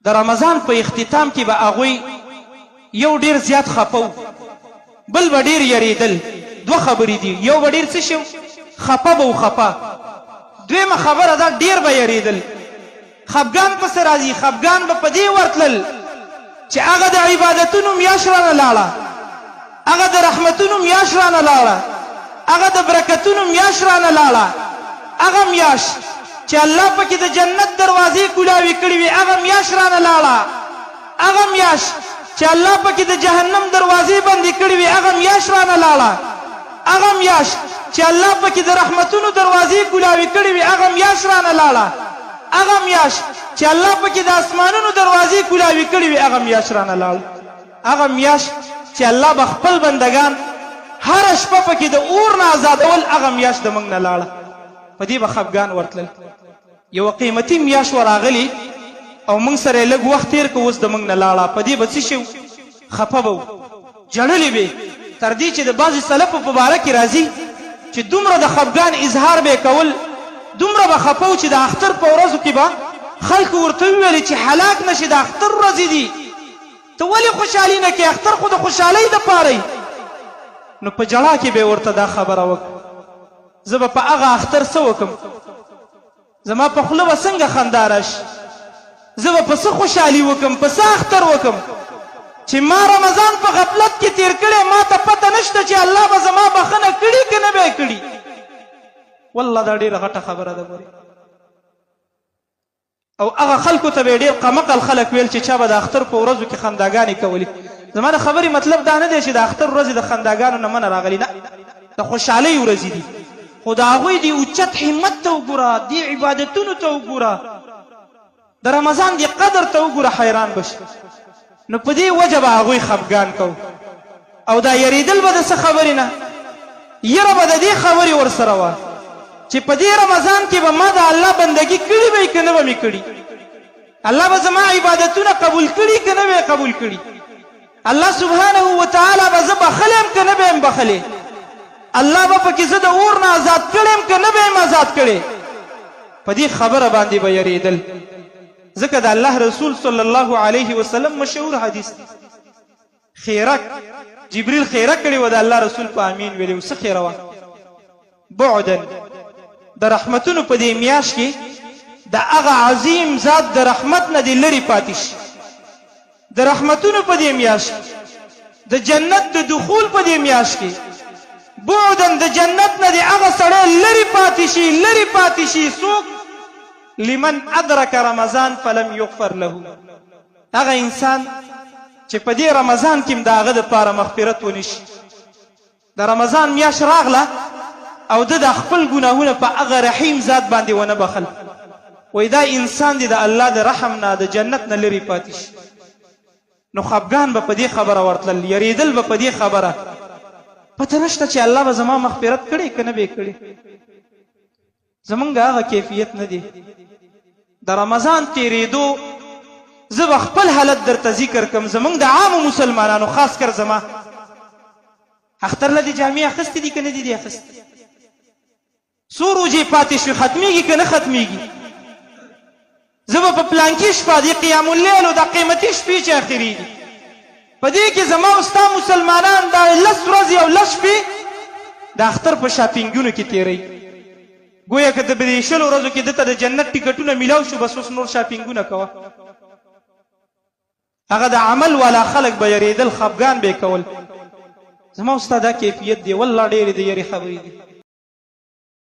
د رمضان په اختتام کې به هغوی یو ډیر زیات خپه وو، بل به ډیر یریدل. دوه خبرې دي، یو به ډیر څه شي وو؟ خپه به وو، خپه. دویمه خبره دا ډیر به یریدل. خپګان په څه راځي؟ خپګان به په دې ورتلل چې هغه د عبادتونو میاشت رانه لاړه، هغه د رحمتونو میاشت رانه لاړه، هغه د برکتونو میاشت رانه لاړه، هغه میاشت چې الله پکې د جنت دروازې کولاوې کړې وې هغه میاشت رانه لاړه، هغه میاشت چې الله پکې د جهنم دروازې بندې کړې وې هغه میاشت رانه لاړه، هغه میاشت چې الله پکې د رحمتونو دروازې کولاوې کړې وې هغه میاشت رانه لاړه، هغه میاشت چې الله پکې د اسمانونو دروازې کولاوې کړې وې هغه میاشت رانه لاړه. هغه میاشت چې الله به خپل بندګان هره شپه پکې د اور نه ازادول هغه میاشت د موږ نه لاړه. په دې به خفګان ورتلل. یوه قیمتي میاشت وه راغلې او موږ سره یې لږ وخت تېر کړ اوس د موږ نه لاړه. په دې به څه شي وو؟ خفه به وو، ژړلي به یې، تر دې چې د بعضې سلفو په باره کې راځي چې دومره د خفګان اظهار به یې کول، دومره به خفه وو چې د اختر په ورځو کې به خلکو ورته وویلې چې هلاک نه شې د اختر ورځې دي. ته ولې خوشحالي نه کوې، اختر خو د خوشحالۍ دپاره وي. نو په ژړا کې به یې ورته دا خبره وکړه، زه به په هغه اختر څه وکړم، زما په خوله به څنګه خندا راشي، زه به په څه خوشحالي وکړم، په څه اختر وکړم چې ما رمضان په غفلت کې تېر کړی، ما ته پته نشته چې الله به زما بخښنه کړي که نه به یې کړي. والله دا ډېره غټه خبره ده ګورې. او هغه خلکو ته به ډېر قمقل خلک ویل چې چا به د اختر په ورځو کې خنداګانې کولې. زما د خبرې مطلب دا نه دی چې د اختر ورځې د خنداګانو نه منع راغلي، نه، د خوشحالۍ ورځې دي، خو د هغوی دې اوچت همت ته وګوره، دې عبادتونو ته وګوره، د رمضان دې قدر ته وګوره، حیران به شي. نو په دې وجه به هغوی خفګان کو او دا یریدل به د څه خبرې نه، یره به د دې خبرې ورسره وه چې په دې رمضان کې به ما د الله بندګي کړي وي که نه به مې کړي، الله به زما عبادتونه قبول کړي که نه به یې قبول کړي، الله سبحانه وتعالی به زه بخښلی یم که نه به یم بخښلی، الله به پکې زه د اور نه ازاد کړی یم که نه به یم ازاد کړی. په دې خبره باندې به یریدل، ځکه د الله رسول صلی الله علیه وسلم مشهور حدیث دی، خیره جبریل خیره کړې وه، د الله رسول په امین ویلې وو. څه خیره وه؟ بعدا د رحمتونو په دې میاشت کې د هغه عظیم ذات د رحمت نه دې لرې پاتې شي، د رحمتونو په دې میاشت کې، د جنت د دخول په دې میاشت کې، بعدا د جنت نه دې هغه سړی لرې پاتې شي، لرې پاتې شي څوک؟ لمن ادرک رمضان فلم یغفر له، هغه انسان چې په دې رمضان کې هم د هغه دپاره مغفرت ونه شي. د رمضان میاشت راغله او ده دا خپل ګناهونه په هغه رحیم ذات باندې ونه بخل، وایي دا انسان دې د الله د رحم نه، د جنت نه لرې پاتې شي. نو خفګان به په دې خبره ورتلل، یریدل به په دې خبره، پته نشته چې الله به زما مغفرت کړي که نه به یې کړي. زمونږ هغه کیفیت نه دی. د رمضان تیریدو زه به خپل حالت درته ذکر کوم، زمونږ د عامو مسلمانانو، خاص کر زما. اختر له دې جامې اخیستې دي که نه دي دي اخیستې؟ څو روژې پاتې شوې، ختمیږي که نه ختمیږي؟ زه به په پلانکي شپه د قیام اللیل او دا قیمتي شپې چې اخرېږي په دې کې زما او ستا مسلمانان دا لس ورځې او لس شپې د اختر په شاپینګونو کې تېروي. ګویا که د دې شلو ورځو کې ده ته د جنت ټکټونه میلاو شو، بس اوس نور شاپینګونه کوه. هغه د عمل والا خلک به یریدل، خفګان به کول. زما او ستا دا کیفیت دی، والله ډېرې د یرې خبرې دي.